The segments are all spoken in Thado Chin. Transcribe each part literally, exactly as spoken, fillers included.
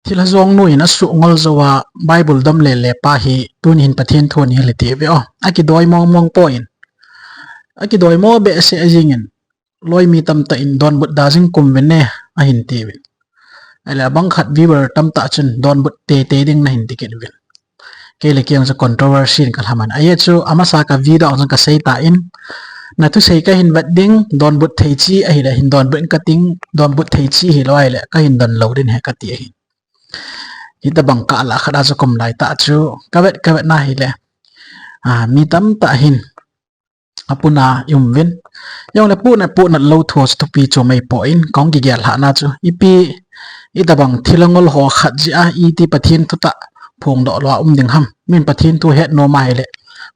Thilha jong nu in asuh ngol jou a Bible dom lele pa hi tuni hin Pathen thu ahin hil hite ve o. Akidoi mong mong poi. Akidoi mo behseh jingin, loi mi tamtah in donbut da jing kum uvin e, ahin ti uvin. Ahile abang khat viewer tamtah chun donbut teitei ding nahin ti kit uvin. Kei le kei jong chu controversy in kalha man. Ajeh chu amasa ka video jong kasei tan, nathusei kahin vet ding, donbut thei chi ahile hin donbut in kating, donbut thei chi hilou ahile kahin don lou ding ahi kati ahi. Hitabang kalah khat a chu kum lai tah chu kavet kavet na hile, a, mi tamtah hin apuna i um uvin. Jongle punat punat lou thu chu thupi chu mei poi in, kahung kigel lhah na chu ipi, itabang thilha ngol ho khat jeh a iti Pathen thutah phongdoh lou a um ding ham. Min Pathen thu het nom ahile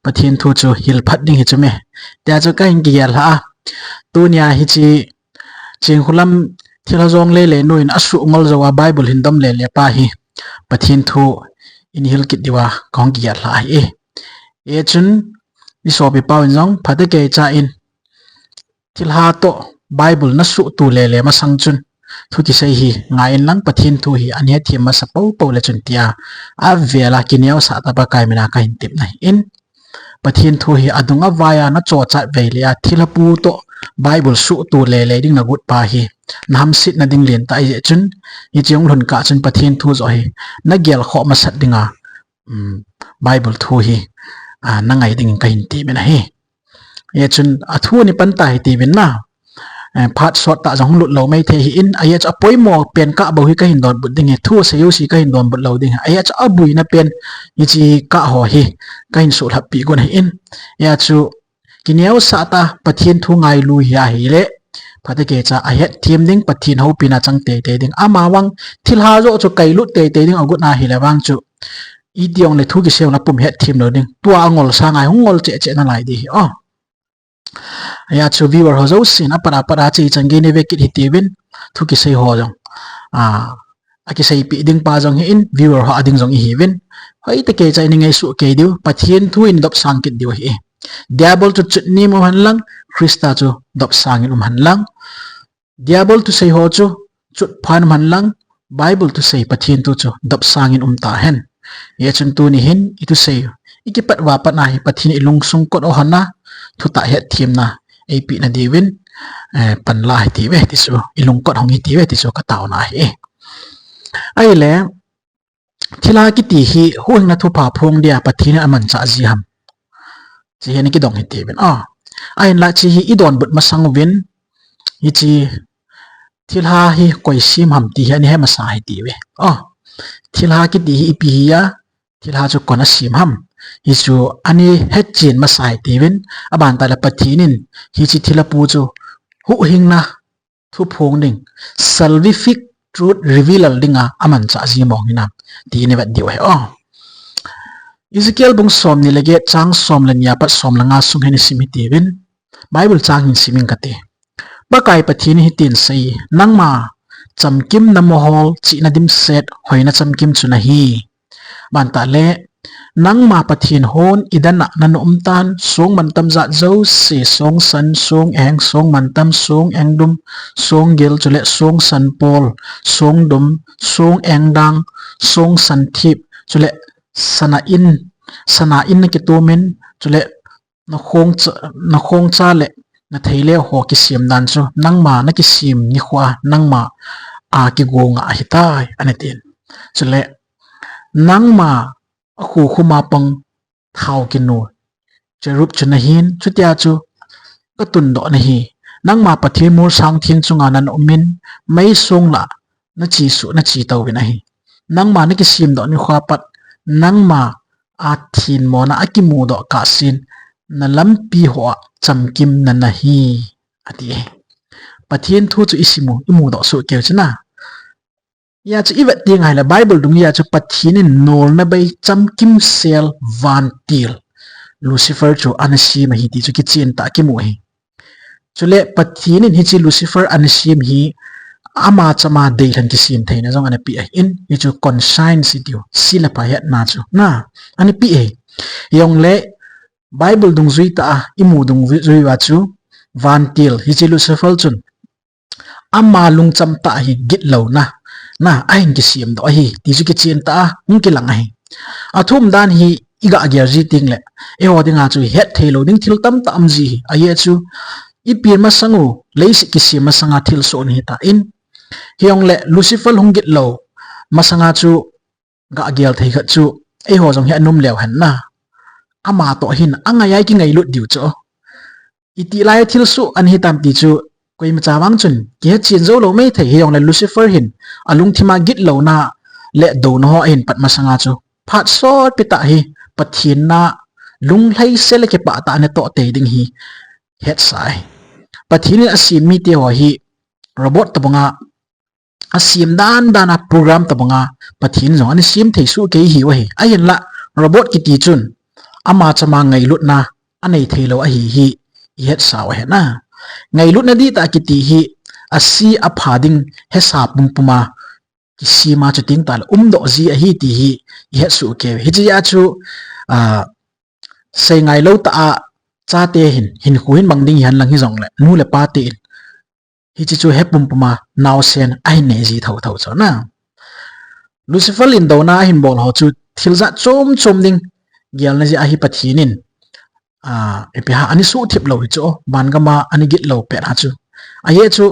Pathen thu chu hil phat ding hi chu me, tia chu kahin kigel lhah a. Tunia hiche Chingkhulam thilha jong lele nu in asuh ngol jou a Bible hin dom lele pa hi Pathen thu in hil kit diu a kahung kigel lhah ahi. Hijeh chun i sopi pau in jong phatecha in thilha toh Bible nasuh tu lele masang chun thu kisei hi ngai in lang Pathen thu hi ahin hethem masa poupou le chun tia avel a kineosah tah Pakai mina kahin tepna ahi. Pathen thu hi adung avai a nachochat vei le a thilha pu toh Bible suhtu lele ding nagot pa hi nahamsetna ding lentah ahijeh chun, hiche hung lhun kah chun Pathen thu joh hi nagel khoh masat dinga, um, Bible thu hi, a, nangai dingin kahin ti uvin ahi. Hijeh chun athu ani pan ta hiti uvin na. Eh, phat sot tah jong hung lut lou maithei ahin, ajeh chu apoimo pen kah bou hi kahin donbut ding ahi, thu asei jouse kahin donbut lou ding ahi, ajeh chu aboina pen hiche kah ho hi kahin suhlhap pi gon ahin, ajeh chu kineosah tah Pathen thu ngailu hi ahile, phatecha ahetthem ding, Pathen houpina chang teitei ding, amavang thilha joh chu kailut teitei ding agot na hile vang chu, iti jongle thu kisei jongle pum hetthem lou ding, tua angol sanga hung ngol cheh cheh nalai ding ahi o. Ajeh chu viewer ho jousen apat apat a chechan gei nei ve kit hiti uvin, thu kisei ho jong, a, akiseipeh ding pa jong ahin, viewer ho ading jong ihi uvin. Hoitah kei cha in i ngaisuh kei diu, Pathen thu in dopsang kit diu ahi. Diabol chu chutnem um hen lang, Christa chu dopsang in um hen lang. Diabol thusei ho chu chutphan um hen lang, Bible thusei Pathen thu chu dopsang in um tahen. Hijeh chun tuni hin i thusei, i kipat uva pat a hi Pathen in i lungsung kot u hon a, thutah hetthemna eipeh na diuvin, eh, panla hiti uve ti chu, i lungkot hong hiti uve ti chu ka taona ahi. Ahile, thilha kiti hi huhhingna thupha phong dia Pathen in amanchah ji ham, ti hi ana kidong hiti uvin. A, ahinla hiche hi i donbut masang uvin, hiche thilha hi koi sem ham ti hi ana he masa hiti uve. A, thilha kiti hi ipi hi a, thilha chu koin asem ham, hichu ana hechen masa hiti uvin. Aban tah le Pathen in hiche thilha pu chu huhhingna thu phong ding, salvific truth reveal dinga amanchah ji mong hinam, ti i vet diu ahi o. Ezekiel bung somni le get chang som le ni apat som le nga sung hin i sim hiti uvin, Bible chang hin sim inge kati. Pakai Pathen in hitin asei, nangma chamkim, na mohor, chihna dimset, hoina chamkim chu nahi. Aban tah le, nangma Pathen hon Eden a nana um tan, song mantam jat jouse, song san, song eng, song mantam, song engdum, song gil, chule song sanpol, song dum, song engdang, song santhip, chule sana in, sana in nakitumin, chule na khongcha, na khongcha le na theileu ho kisem dan chu nangma nakisem nikhoa nangma a kigonga ahitai, ana tin. Chule, nangma akhukhum a pang thao kinu cherub chu nahin, chutia chu katundoh nahi. Nangma Pathen molsang theng chunga nana umin, mei song lah a nachesuh, nache touvin ahi. Nangma nakisemdoh nikhoa pat, nangma a themmona akimudoh kahsen, na lampi hoa chamkim nanahi, ati e. Pathen thu chu i sim u, i mudoh soh keu chu na. Hijeh chun i vet ding ahile Bible dung hijeh chun Pathen in nolna bei chamkim sel vantil Lucifer chu ana sem ahi ti chu kichen tah a kimu ahi. Chule Pathen in hiche Lucifer ana sem hi ama chama deilhen kisem theina jong ana pe ahin, hichu conscience itiu, sil le pha hetna chu na ana pe ahi. Hijongle Bible dungjui tah a i mu dungjui uva chu vantil hiche Lucifer chun ama lungcham tah hi gitlouna, na, ahin kisem doh ahi, ti chu kichen tah a hung kilang ahi. Athum dan hi iga gel ji teng le, eiho dinga chu het thei lou ding thil tamtah um ji hi. Ajeh chu, ipi masang u, leiset kisem masanga thilsoh nahi tan. Hijongle Lucifer hung git lou masanga chu ga gel thei khat chu, eiho jong hi anom leu hen na. Ama toh hin angai a ikingailut diu chu. Itih lai thilsoh ana hitam ti chu, koimacha vang chun kihet chen jou lou maithei. Hijongle Lucifer hin alungthima gitlouna le douna ho ahin pat masanga chu, phat sotpi tah hi Pathen na lunglhaisel le kipah tah a ana toh tei ding hi hetsa ahi. Pathen in asem mite ho hi robot tobanga, asem dan dan a program tobanga Pathen jong ana sem thei soh kei hiu ahi. Ahinla, robot kiti chun ama chama ngailutna anei thei lou ahi hi ihetsa u ahi na. Ngailutna dihtah kiti hi ase apha ding hesa pumpum a kisem a, chuteng tahle umdoh ji ahi ti hi ihet soh kei. Hiche a chu, ah, seingai lou tah a chate hin, hinkho hin mang ding hihen lang hijongle, nu le pa te in hiche chu he pumpum a naosen ahin nei ji thotho chu na. Lucifer in douna ahin bol ho chu thil jat chom chom ding gelna jeh ahi. Pathen in, ah, ipi ham, ana suhthip lou hi chu, van gam a ana git lou pet a chu. Ajeh chu,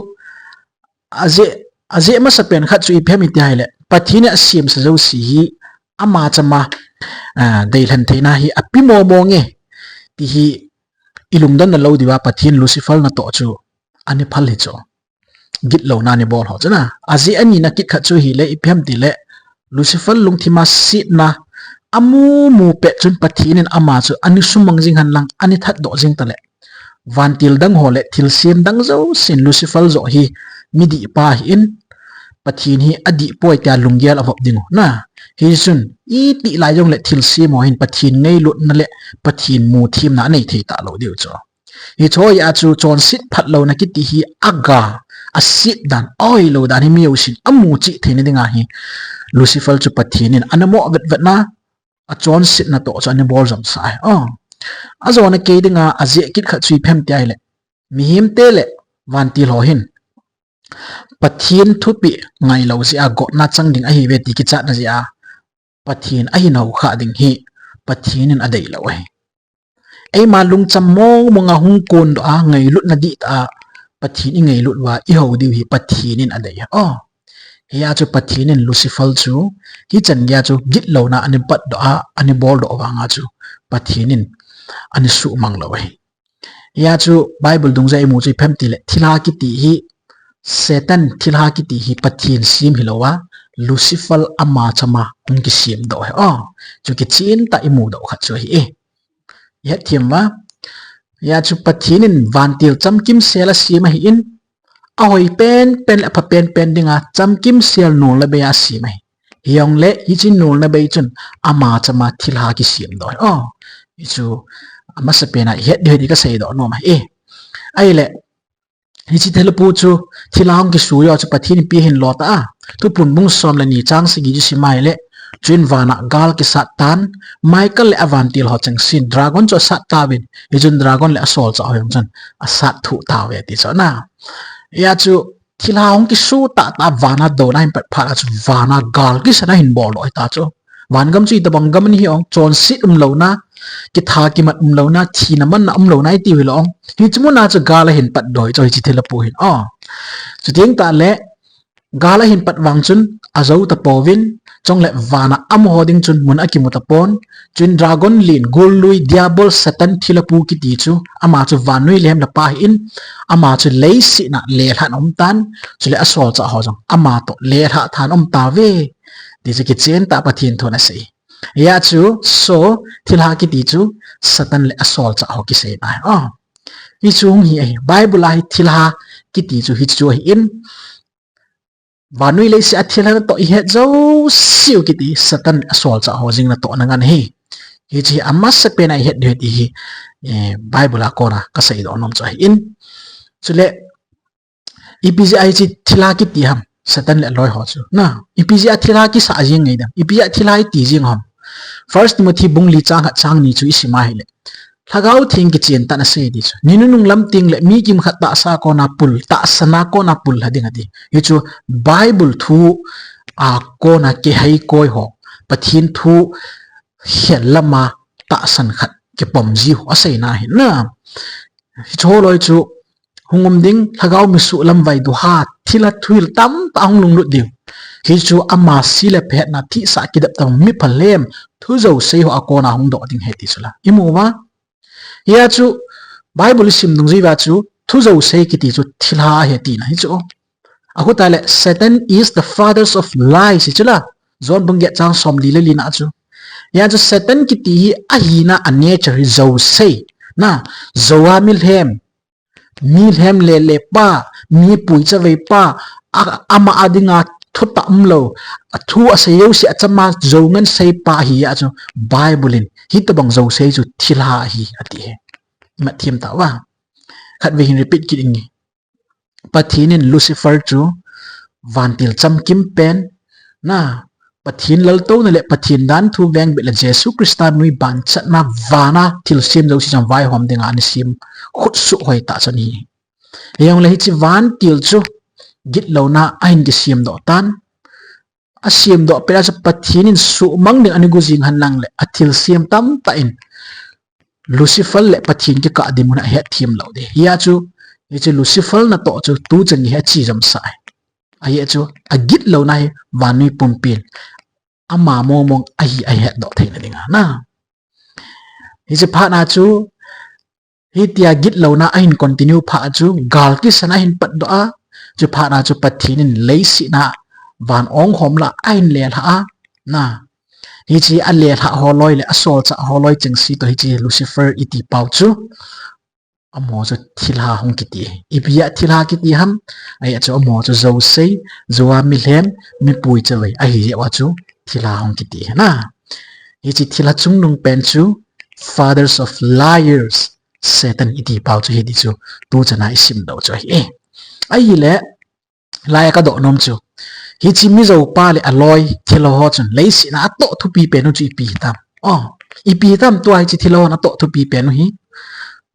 ajeh, ajeh masapen khat chu ipi ham iti ahile, Pathen in asemsa jouse hi ama chama, ah, deilhen theina hi api momo nge ti hi ilungdonna lou diuva Pathen Lucifer natoh chu ana phal hi chu. Gitlouna ana bol ho chu na. Ajeh anina kit khat chu hile, ipi ham tile, Lucifer lungthima setna amu mu pet chun Pathen in ama chu ana sumang jing hen lang, ana thatdoh jing tale, vantil dang ho le thilsem dang jousen Lucifer joh hi midihpa ahin, Pathen hi adih poi tia lunggel avop ding u na. Hichun itih lai jongle thilsem ho hin Pathen ngailutna le Pathen muthimna anei thei talou diu chu. Hiche a chu chonset phatlouna kiti hi aga, aset dan, ahoilou dan hi mi jousen amu cheh theina dinga hi Lucifer chu Pathen in ana mo vetvet na, achonsetna toh chu ana bol jomsa ahi. Oh. Ajona kei dinga ajeh kit khat chu ipi ham ti ahile, mihemte le vantil ho hin Pathen thupeh ngailou jeh a gotna chang ding ahiuve ti kichatna jeh a Pathen ahin houkhah ding hi Pathen in adeilou ahi. Eima lungcham mong mong a hung kondoh a ngailutna dihtah a Pathen ingailut uva ihou diu hi Pathen in adei ahi. Oh. Hia chu Pathen in Lucifer chu hichan geiya chu gitlouna ana patdoh a, ana boldoh vanga chu Pathen in ana suhmang lou ahi. Hia chu Bible dungjui a imu chu ipi ham tile, thilha kiti hi, Satan thilha kiti hi Pathen sem hilou a, Lucifer ama chama hung kisemdoh ahi. Oh, chu kichen tah imudoh khat chu ahi e. Ihet them uva. Hia chu Pathen in vantil chamkimsel asem ahin, ahoi penpen le apha penpen dinga chamkimsel nolna bei a asem ahi. Hijongle hiche nolna bei chun ama chama thilha kisemdoh ahi. Oh, hichu amasapen a ihet diu ahi ti kaseidoh nom ahi e. Ahile, hiche thilhapu chu, thilha hung kisui ho chu Pathen in ipi ahin lo ta a. Thuphon bung som le ni chang sagi chu sim ahile, chuin vana gal kisat tan, Michael le avantil ho chengsen dragon chu asat tauvin, hichun dragon le asolchah ho jong chun asat thuh tauve ti chu na. Hia chu thilha hung kisu tahtah a vana douna ahin pat phat a chu vana gal kisatna ahin boldoh ahi ta chu. Van gam chu itobang gam ahi jong, chonset umlouna, kitha kimat umlouna, thina manna umlouna itiu hilou jong, hiche muna chu gal ahin patdoh ahi chu hiche thilhapu hin. Oh. Chuteng tahle, gal ahin pat vang chun ajou tapouvin, chule vana amaho ding chun mun akimu tapon, chuin dragon len, gollui, diabol, Satan, thilhapu kiti chu, ama chu vannoi lhem le pa ahin, ama chu leiset a lelhan aum tan, chule asolchah ho jong ama toh lelha than aum tauve ti chu kichen tah Pathen thun asei. Hia chu, so, thilha kiti chu Satan le asolchah ho kiseina ahi. Oh. Hichu hung hi ahi. Bible a hi thilha kiti chu hichu ahin, vannoi leiset a thilha natoh ihet jouseu kiti Satan le asolchah ho jing natohna ngen ahi. Hiche hi amasapen a ihet diu ahi ti hi, eh, Bible a kona kaseidoh nom chu ahin. Chule, ipi jeh a hiche thilha kiti ham, Satan le aloi ho chu na, ipi jeh a thilha kisah jing ngai dem, ipi jeh a thilha iti jing ham. First Timothy bung li chang khat chang ni chu isim ahile, Lhagao Theng kichen tah in asei ti chu, ni nunung lam teng le mi kimkhat tahsa a kona pul, tahsan a kona pul lha ding ati. Hichu Bible thu a kona kihei koi ho, Pathen thu hel lama tahsan khat kipom ji ho aseina ahi na. Hiche ho loi chu hung um ding, lhagao misuh lamvai duha, thilha thuhil tamtah hung lunglut ding. Hichu ama si le phetna thihsah kidep tah mi phalhem, thu jousei ho a kona hung doh ding ahi ti chu la. Imu uva? Hia chu Bible isim dungjui uva chu thu jousei kiti chu thilha ahi tina hi chu. Ahuta le Satan is the fathers of lies hi chu la. John bung get chang somli le lina chu. Hia chu Satan kiti hi ahina a nature hi jousei. Na, jou a mi lhem, mi lhem lele pa, mi pui chavei pa, a, ama a dinga thu ta umlou, a thu asei jouse achama jou ngen sei pa ahi a chu Bible in hitobang jousei chu thilha ahi ati hi. Mathem tauva. Khatvei hin repeat kit inge. Pathen in Lucifer chu vantil chamkim pen, na, Pathen laltouna le Pathen danthu vengbit le Jesu Christa nui banchatna vana thilsem jouse chang vaihom dinga ana sem khutsuh hoi tah chu ahi. Hijongle hiche vantil chu gitlouna ahin kisem doh tan. Asem doh pet a chu Pathen in suhmang ding ana gu jing henlang le athilsem tamtah in Lucifer le Pathen kikah dinmun ahet them lou ding. Hia chu, hiche Lucifer natoh chu tuchan hi ache jom sah ahi. Ahi chu, agitlouna hi vannoi pumpin ama mong mong ahi ahet doh theina dinga na. Hiche phat na chu, hitia gitlouna ahin continue phat chu, gal kisan ahin patdoh a, chu phat na chu Pathen in leiset a van ong hom la ahin lelha a, na. Hiche alelha ho loi le asolchah ho loi chengse toh hiche Lucifer iti pau chu, amaho chu thilha hung kiti. Ipi a thilha kiti ham? Ahi chu amaho chu jousei, jou a mi lhem, mi pui chavei ahi jeh uva chu thilha hung kiti na. Hiche thilha chungnung pen chu fathers of liars, Satan iti pau chu hiti chu tuchan a isim doh chu ahi. Ahile, lai a kadoh nom chu, hiche mi joupa le aloi thilha ho chun leiset a atoh thupi pen u chu ipi hitam? O, ipi hitam tua hiche thilha hon atoh thupi pen u hi?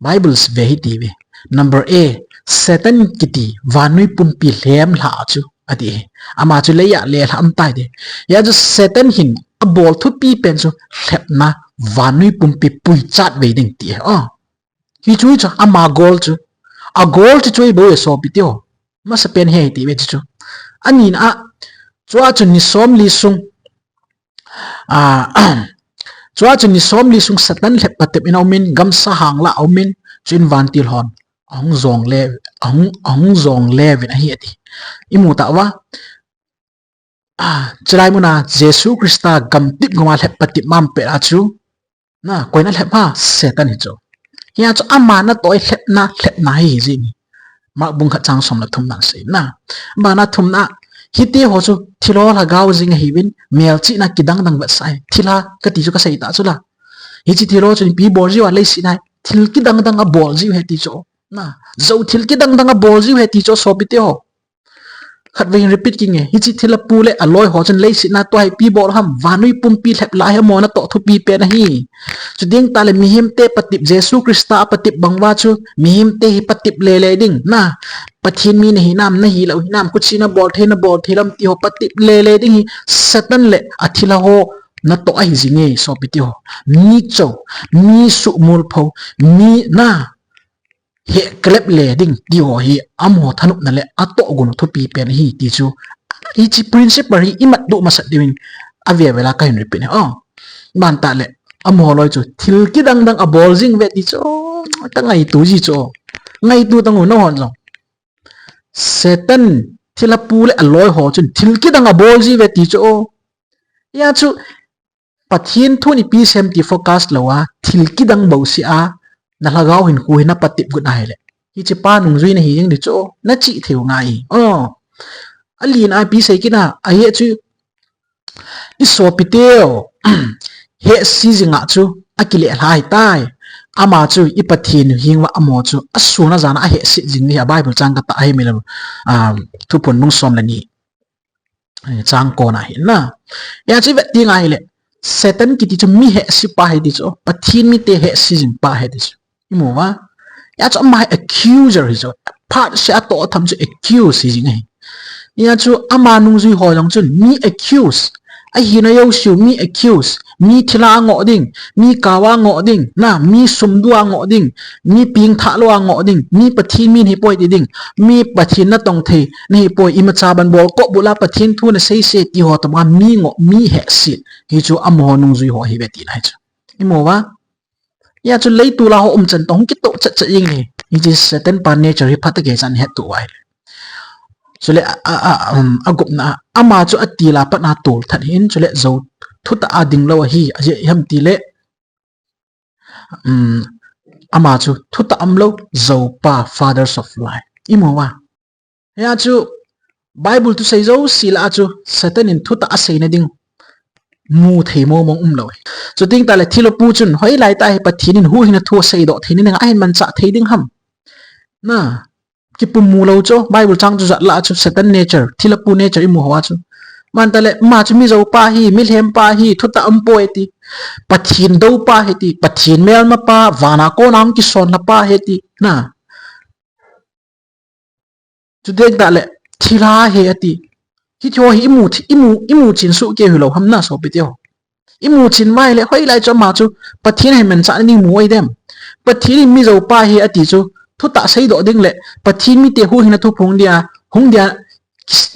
Bible ve hiti ve. Number A, Satan kiti vannoi pumpi lhem lha chu ati hi. Ama chu lei a lelha um tai ti. Hia chu Satan hin abol thupi pen chu lhepna, vannoi pumpi puichat vei ding ti hi. O, hichu chu ama goal chu. A goal chu chu ibol e sopi teho. Masapen hi ati ve chu. Anina a, chua chu ni somli sung, a, chua chu ni somli sung Satan lhep patep in aumin, gamsa hang la aumin, chuin vantil hon ahung jongle, ahung, ahung jongle uvin ahi ati. Imu tauva? A, chulai muna Jesu Christa gamtip gama lhep patep ma pet a chu, na, koin alhep ham? Satan hi chu. Hia chu ama natoh a lhepna, lhepna hi jing hi. Mark bung khat chang som le thum na asei na. Bana thumna, hitiho chu thilha lhagao jing ahiuvin, melchihna kidang dang vetsah hi. Thilha kati chu kasei ta chu la. Hiche thilha chun ipi bol jiu a leiset a hi. Thil kidang dang abol jiu ahi ti chu. Na, jou thil kidang dang abol jiu ahi ti chu sopi teho. Khatvei hin repeat kinge, hiche thilha pu le aloi ho chun leiset a tua hi ipi bol ham, vannoi pumpi lhep la hi amaho natoh thupi pen ahi. Chuteng tah le mihem te patep, Jesu Christa apatep bang uva chu, mihem te hi patep lele ding na. Pathen mi nahi nam, nahilou hinam, khuti nabol thei, nabol thei lou ham tiho patep lele ding hi Satan le athilha ho natoh ahi jinge sopi teho. Mi chou, mi suhmol pho, mi na, heh kalep le ding tiho hi amaho thanopna le atohgon thupi pen ahi ti chu. Hiche principle hi imat doh masat diuvin ave vel a kahin repeat e. O, bantah le, amaho loi chu thil kidang dang abol jing uve ti chu. Ka ngaitu ji chu. Ngaitu tangu nahon jong. Satan thilha pu le aloi ho chun thil kidang abol ji uve ti chu. Hia chu Pathen thun ipi sem ti focus lou a, thil kidang bouseh a, na lhagao hinkho hi napatep got ahile, hiche pa nungjui nahi jeng ding chu, nachih thei u ngai. O, alina ipi sei kit a, ahi chu, isopi teho, hehse jing a chu akilelha ahitai. Ama chu i Pathen u hing uva amaho chu asun ajan a ahehse jing hi a Bible chang katah ahi mile, um, Thuphon bung som le ni chang kona hi na. Hia chu ivet teng ahile, Satan kiti chu mi hehse pa ahi ti chu, Pathen mite hehse jing pa ahi ti chu. Imu uva? Hia chu ama hi accuser hi chu. Phat seh a toh tham chu accuse hi jing ahi. Hia chu ama nungjui ho jong chun mi accuse, ahina jouseu mi accuse, mi thilha a ngoh ding, mi kaoa ngoh ding, na, mi sumdua ngoh ding, mi pengthah lou a ngoh ding, mi Pathen mi nahipoi ti ding, mi Pathen natong thei nahipoi, imacha ban bol kop bula Pathen thu nasei se ti ho tobanga mi ngoh, mi hehset. Hichu amaho nungjui ho ahiuve tina hichu. Imu uva? Hia chu leitol a ho umchan toh hung kitoh chet chet jeng hi. Hiche Satan pa nature hi phatah kei chan hetto uva ahile. Chule a, a, a, um, agupna, ama chu atil a pat a tolthat ahin, chule jou thutah a ding lou ahi, ajeh ipi ham itile, um, ama chu thutah umlou, joupa, fathers of lie. Imu uva? Hia chu Bible thusei jouse lah a chu Satan in thutah asei nading mu thei mong mong umlou. Chuteng tahle thilhapu chun hoilai tah hi Pathen in huhhingna thu aseidoh theina dinga ahin manchah thei ding ham? Na, kipum mu lou chu, Bible chang chu jat lah a chu Satan nature, thilhapu nature imu uva chu. Aban tahle, ama chu mi joupa ahi, mi lhempa ahi, thutah umpoi ati. Pathen doupa ahi ati, Pathen melmapa, vana kona hung kisonlha pa ahi ati. Na. Chuteng tahle, thilha ahi ati. Hiche ho hi imu, imu, imu chen soh kei hilou ham na sopi teho. Imu chen uva ahile, hoilai chu ama chu Pathen ahin manchah nading mu ahi dem. Pathen in mi joupa ahi ati chu, thutah seidoh ding le, Pathen mite huhhingna thu phong dia, hung dia,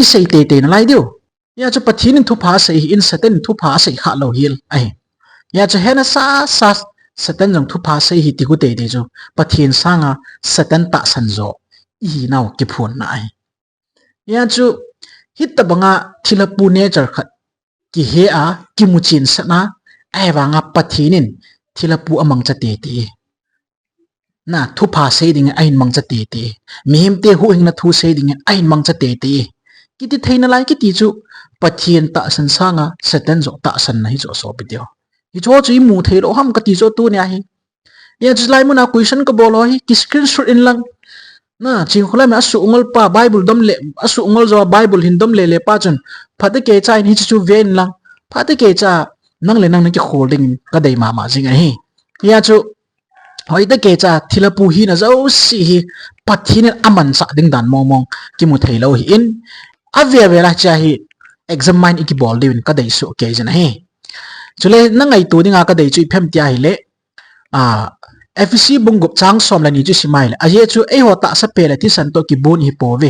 isei teitei nalai diu. Hia chu Pathen in thupha asei ahin, Satan in thupha asei khalou hel ahi. Hia chu hena sasa Satan jong thupha asei ahi ti khu teitei chu, Pathen sanga Satan tahsan jo ihinau kiphonna ahi. Hia chu, hitobanga thilhapu nature khat kihe a, kimu chensah a, ahivanga Pathen in thilhapu amangcha teitei. Na, thupha sei dingin ahin mangcha teitei. Mihemte huhhingna thu sei dingin ahin mangcha teitei. Kiti thei nalai kiti chu, Pathen tahsan sanga Satan jo tahsanna hichu sopi teho. Hichu chu imu thei lou ham kati chu tunia hi. Hia chu hilai muna question kabol ho hi, ki screenshot in lang. Na, Chingkholam in asuh ngol pa, Bible dom le, asuh ngol jo Bible hin dom le le pa chun, phatah kei cha in hiche chu ve in lang. Phatah kei cha, nang le nang nakikhol ding kadei mama jing ahi. Hia chu, hoitah kei cha, thilhapu hina jouse hi, Pathen in amanchah ding dan mong mong kimu thei lou ahin, ave ave lah a chu hi, examine ikibol diuvin kadei soh kei jin ahi. Chule, nangaito dinga kadei chu ipi ham tia ahile, a, Ephesi bung gup chang som le ni chu isim a ahile, ajeh chu eiho tahsa peh le thisan toh kibon ihi pouve.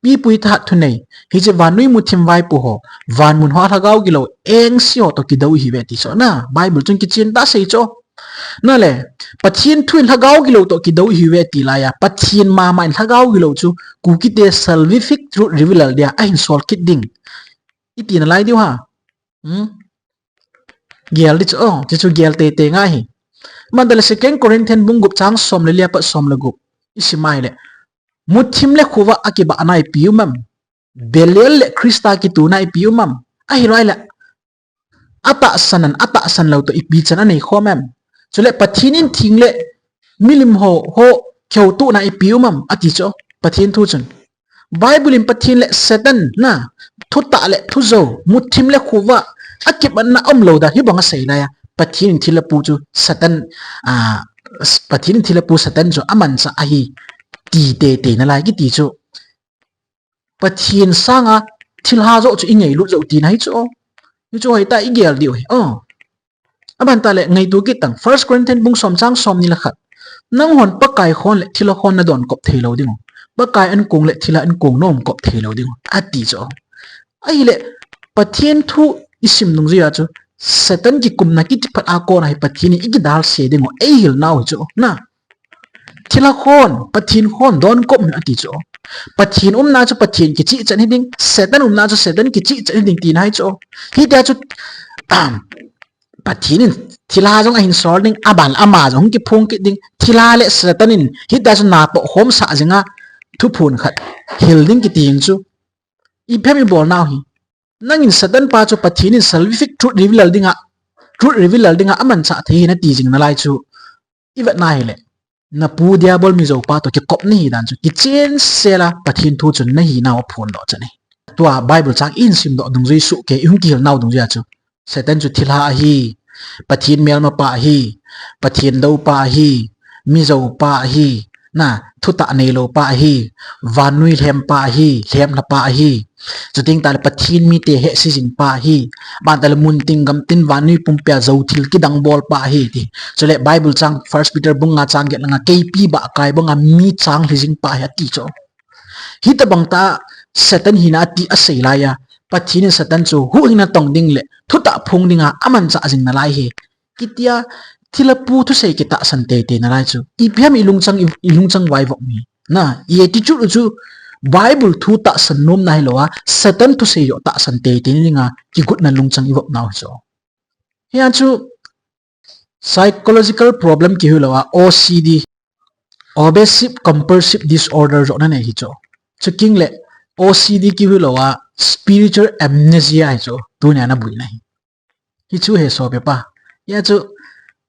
Pipui thahat thunei, hiche vannoi muthim vaipo ho, vanmun hoa lhagao gilou engse ho toh kidou ihiuve ti chu na, Bible chun kichen tah a asei chu. Nale, Pathen thu in lhagao gilou toh kidou ihiuve ti laiya, Pathen mama in lhagao gilou chu, Kukite salvific truth reveal dia ahin sol kit ding. Iti nalai diu ham? Hmm? Gel ding chu, o, chuchu gel teitei ngai ahi. Aban tahle Second Corinthian bung gup chang som le li apat som le gup. Isim a ahile. Muthim le khovah a kibahna ipi um em. Belial le Christa kituna ipi um em. Ahilou ahile. Atahsan an, atahsan lou toh ipi chan anei khom em. Chule Pathen in theng le milim ho, ho kihoutohna ipi um em. Ati chu. Pathen thu chun. Bible in Pathen le Satan na, thutah le thujou, muthim le khovah, akimatna umlou dan hibang asei laiya, Pathen in thilhapu chu Satan, a, Pathen in thilhapu Satan chu amanchah ahi, ti teitei nalai kiti chu. Pathen sanga thilha joh chu ingailut jou tina hichu. Hichu hoitah igel diu ahi. O. Aban tahle ngaito kit tang, First Corinthian bung som chang som ni le khat. Nanghon Pakai khon le thilha khon nadon kop thei lou diu. Pakai ankong le thilha ankong naum kop thei lou diu. Ati chu. Ahile, Pathen thu isim nung jeh a chu, Satan kikumna kiti phat a kona hi Pathen in ikidal se diu, eihil nau hi chu. Na. Thilha khon, Pathen khon, don kop un ati chu. Pathen umna chu Pathen kichih chan hiding, Satan umna chu Satan kichih chan hiding tina hi chu. Hitia chu, um, Pathen in thilha jong ahin sol ding, aban ama jong kiphong kit ding, thilha le Satan in hitia chu natoh khomsah jinga thuphon khat hil ding kiti jeng chu. Ipi ham ibol nau hi. Nangin Satan pa chu Pathen in salvific truth reveal dinga, truth reveal dinga amanchah thei ahi nati jing nalai chu. Ivet na ahile. Napu Diabol mijoupa toh kikop nahi dan chu. Kichen sela Pathen thu chun nahi nau aphondoh chan ahi. Tua Bible chang ihin simdoh dungjui soh kei, ihung kihil nau dungjui a chu. Satan chu thilha ahi, Pathen melmapa ahi, Pathen doupa ahi, mijoupa ahi, Na, thutah neilou pa ahi, vannoi lhem pa ahi, lhem lha pa ahi. Chuteng tale Pathen mite hehse jing pa ahi. Ban tale muntin gamtin vannoi pumpia jou thil kidang bol pa ahi ti. Chule Bible chang First Peter bung nga chang get langa keipi bahkai banga mi chang lhi jing pa ahi ati chu. Hitobang tah Satan hina ati asei laiya, Pathen in Satan chu huhhingna tong ding le thutah phong dinga amanchah jing nalai ahi. Kitia thilha pu thusei kitahsan teitei nalai chu. Ipi ham i lungchang, i, i lungchang vaivop mi. Na, i attitude u chu Bible thu tahsan nomna hilouva, Satan thusei joh tahsan teitei na dinga kigotna lungchang ivop nau chu. Hia chu psychological problem kihuilouva, O C D, obsessive compulsive disorder joh nanei hi chu. Chuteng le O C D kihuilouva, spiritual amnesia hi chu. Tunia nabuina hi. Hichu he sopi pa. Hia chu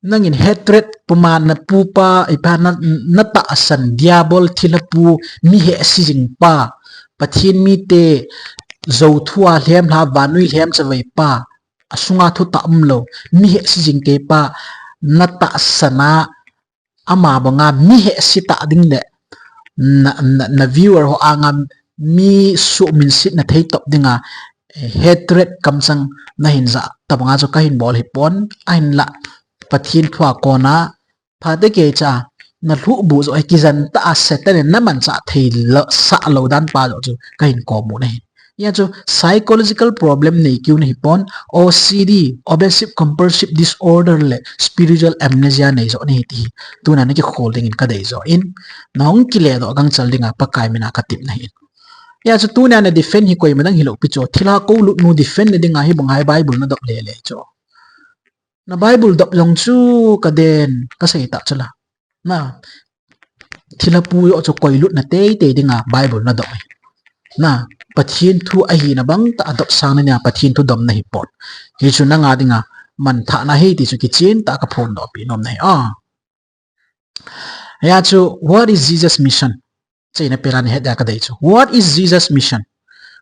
nangin hatred puma na pupa, ipa na, natahsan, diabol thilha pu, mi hehse jing pa, Pathen mite, jou thua lhem lha, vannoi lhem chavei pa, asunga thutah umlou, mi hehse jing kei pa, natahsan a, ama banga mi hehse tah ding le, na, na, na viewer ho anga mi suhminsetna thei top dinga, eh, hatred kamchang nahin jah tabanga chu kahin bol hipon, ahinla Pathen thua kona, phatecha, nalhuhbuh joh hi kijen tah a Satan in namanchah thei lou, sah lou dan pa joh chu kahin komu nahi. Hia chu psychological problem nei kiu nahipon, O C D, obsessive compulsive disorder le spiritual amnesia nei joh nahi ti. Tunia nakikhol dingin kadei joh in, nahung kile doh gangchal dinga Pakai mina katep nahi. Hia chu tunia na defend hi koima dang hilou pi chu. Thilha koulut nu defend na dinga hibang hai Bible nadop lele chu. Na Bible dop jong chu kaden, kasei tah chu la. Na, thilha pu joh chu koilut na teitei dinga Bible nadop ahi. Na, Pathen thu ahina bang tah a dopsang na nia Pathen thu dom nahipon. Hichu nanga dinga manthahna ahi ti chu kichen tah a kaphondoh pi nom nahi. Ah. Hia chu, what is Jesus' mission? Cheina pela nahet dia kadei chu. What is Jesus' mission?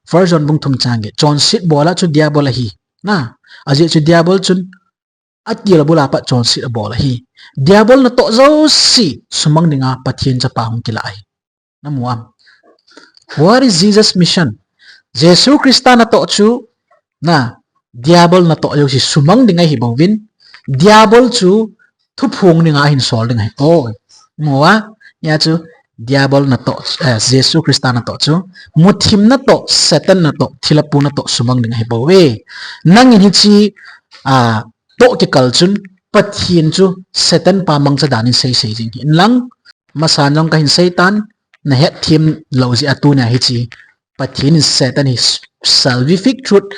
First John bung thum chang get. Chonset bol a chu diabol ahi. Na, ajeh chu diabol chun atil bula pat chonset abol ahi. Diabol natoh jouse sumang dinga Pathen chapa hung kilah ahi. Namu am? What is Jesus' mission? Jesu Christa natoh chu, na, diabol natoh jouse sumang ding ahi bouvin, diabol chu thuphong dinga ahin sol ding ahi. Oh, mu a, hia chu diabol natoh, eh, Jesu Christa natoh chu, muthim natoh, Satan natoh, thilha pu natoh sumang ding ahi bouve. Nangin hiche, ah, toh kikal chun, Pathen chu Satan pa mangcha danin seisei jing hih in lang, masan jong kahin seitan, nahet them lou jeh a tunia hiche Pathen in Satan hi salvific truth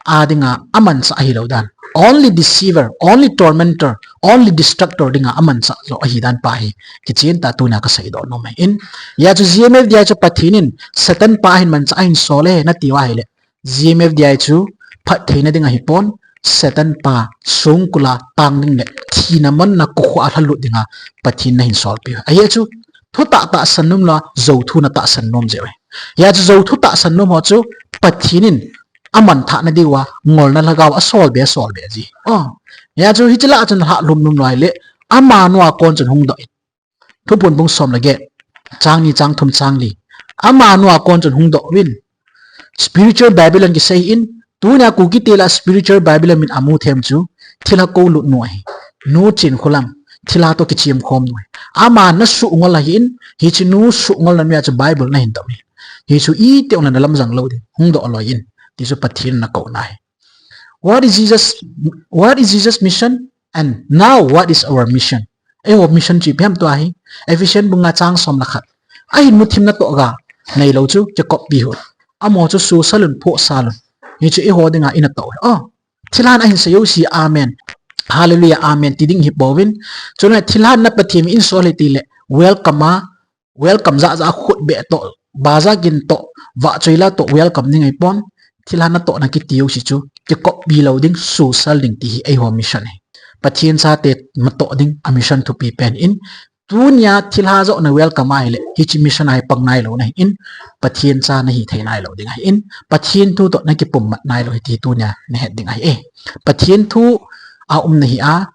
a dinga amanchah ahilou dan. Only deceiver, only tormentor, only destructor dinga amanchah joh ahi dan pa hi kichen tah a tunia kaseidoh nom ahi in. Hia chu G M F D I chu Pathen in Satan pa ahin manchah ahin sol e nati uva ahile, G M F D I chu phattheina ding ahipon, Satan pa songkul a tang ding le thina manna kokhuh a lhalut dinga Pathen in ahin solpeh u ahi. Ajeh chu thutah tahsan nom lou a, jou thu natahsan nom jeh u ahi. Hia chu jou thu tahsan nom ho chu Pathen in amanthah nadiuva ngolna lhagao asolbe, asolbe ji. Oh, hia chu hiche lah a chun lhahlum nom lou ahile, amanu a kon chun hungdoh in. Thuphon bung som le get, chang ni, chang thum, chang li. Amanu a kon chun hungdoh uvin. Spiritual Babylon kisei in, tunia Kukite lah a spiritual Babylon min amu them chu, thilha koulut nu ahi. Nu Chinkholam, thilha toh kichemkhom nu ahi. Ama nasuh ngol ahin, hiche nu suh ngolna noiya chu Bible nahin dop ahi. Hichu itih jongle nalamjang lou ding, hungdoh loi in, ti chu Pathen in nakouna ahi. What is Jesus, what is Jesus' mission? And now what is our mission? Eiho mission chu ipi ham tua hi. Ephesian bung nga chang som le khat. Ahin muthim natoh ga neilou chu kikoppi un. Amaho chu susal un, phosal un. Hichu eiho dinga inatoh. Oh, thilhan ahin sei jouse amen, hallelujah, amen ti ding hi pouvin. Chule thilhan na Pathen in sol e tile welcome a, welcome jahjah a, khut beh toh, baja gin toh, vahchoi la toh welcome ding ahipon. Thilhan natohna kiti jouse chu kikoppi lou ding, susal ding ti hi eiho mission ahi. Pathen chate natoh ding a mission thupi pen in, tunia thilha joh na welcome ahile, hiche mission a hi pang nailou nahi in, Pathen cha nahi thei nailou ding ahi in, Pathen thu toh nakipummat nailou ahi ti tunia nahet ding ahi e. Pathen thu a um nahi a,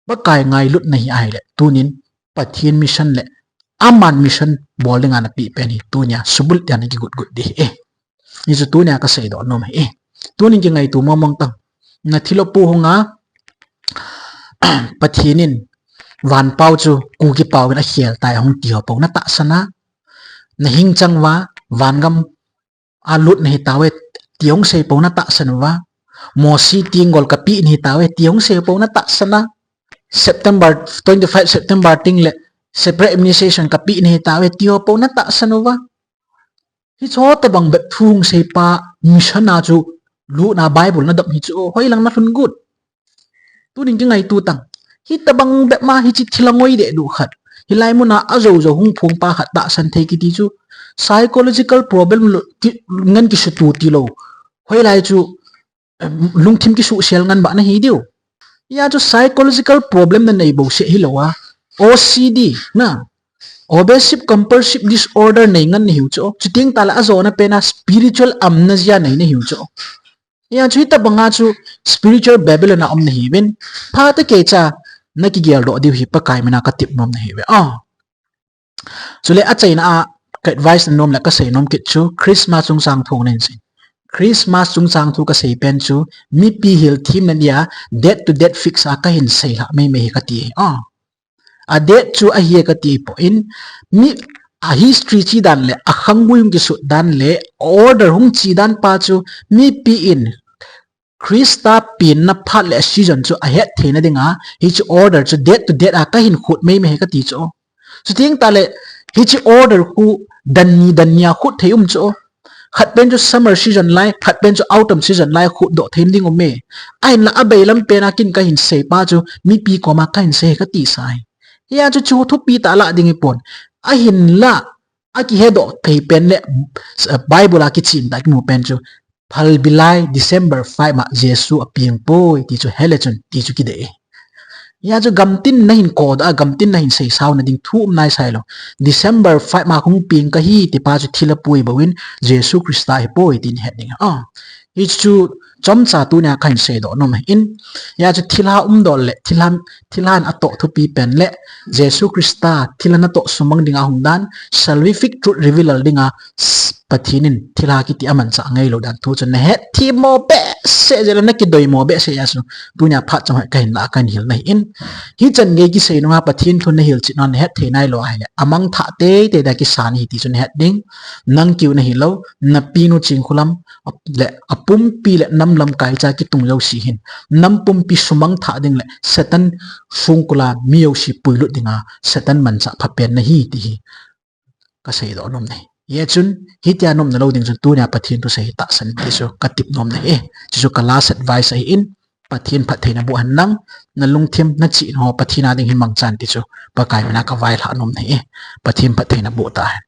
Pakai ngailut nahi ahile, tunin Pathen mission le Aman mission bol dinga napeh pen hi tunia subul tia nakigot got ding ahi. Hichu tunia kaseidoh nom ahi. Tunin kingaito mong mong tang. Nathilha pu hunga Pathen in vanpao chu Kuki pao in akhel tai hung ti ho pou natahsan a, nahing chang uva, vangam a lut nahi tauve ti hung sei pou natahsan uva, Mosi tenggol kapeh nahi tauve ti hung sei pou natahsan a, September, twenty-five September teng le separate administration kapeh nahi tauve ti ho pou natahsan uva. Hiche tobang bep thu hung seipa mission a chu lutna Bible nadop hi chu hoilang nalhun got. Tunin kingaito tang. Hitobang bep ma hiche thilha ngoi deh duh khat, hilai muna ajou jou hung phong pa khat tahsan thei kiti chu psychological problem lo, ki, ngen kisutu tilou. Hoilai chu, em, lungthim kisuhsel ngen ba nahi diu. Hia chu psychological problem nanei bouseh hilou a, O C D na, obsessive compulsive disorder nei ngen nahiu chu. Chuteng tale ajona pen a spiritual amnesia nei nahiu chu. Hia chu hitobanga chu spiritual Babylon a um nahiuvin. Phatah keicha nakigeldoh diu hi Pakai mina katep nom nahiuve. Ah. Chule achaina a ka advice nanom le kasei nom kit chu Christmas chungchang thu nahin sei. Christmas chungchang thu kasei pen chu mipi hilthemna dia date to date fix a kahin seilhah mei mei hi kati. Ah. A date chu ahi kati poi, mi a history che dan le akhangui hung kisut dan le order hung che dan pa chu mipi in Christa penna phat le season chu ahet theina dinga hiche order chu date to date a kahin khut mei mei hi kati chu. Chuteng tale hiche order khu dan ni dan ni a khut thei um chu. Khat pen chu summer season lai, khat pen chu autumn season lai khutdoh thei ding um e. Ahinla abailam pen a kin kahin sei pa chu mipi koma kahin sei hi kati sa ahi. Hia chu chu thupi tah lah ding hipon. Ahinla akihedoh thei pen le, eh, Bible a kichen tah kimu pen chu Phalbi lai December five ma Jesu apeng poi ti chu hele chun ti chu kidei. Hia chu gamtin nahin kodoh a, gamtin nahin seisao na ding thu um nai sailou. December five ma kahung peng kahi ti pa chu thilha pui bouvin Jesu Christa ahipoi ti nahet ding. Ah. Hichu chomcha tunia kahin seidoh nom ahin. Hia chu thilha umdoh le, thilha, thilhan atoh thupi pen le, Jesu Christa thilha natoh sumang dinga hung dan, salvific truth reveal dinga, s-, Pathen in thilha kiti amanchah ngailou dan thu chu nahet them mo behseh jeh le nakidoi mo behseh jeh a chu tunia phat chang hoi kahin lah a kahin hil nahin. Hichan gei kisei nunga Pathen thu nahil chet nunga nahet thei nailou ahile, amang thah teitei dia kisa nahi ti chu nahet ding. Nang keu nahilou, napinu Chingkhulam, le apumpi le nam lamkai cha kitung jouse hin, nam pumpi sumang thah ding le Satan songkul a mi jouse puilut dinga Satan manchah phapen nahi ti hi kaseidoh nom nahi. Hijeh chun hitia nomna lou ding chun tunia Pathen thusei hi tahsan in ti chu katep nom nahi. Chuchu ka last advice ahin, Pathen phatthei naboh hen lang, nalungthim nachihna ho Pathen a ding hin mangchan ti chu Pakai mina kavailhah nom nahi. Pathen phatthei naboh tahen.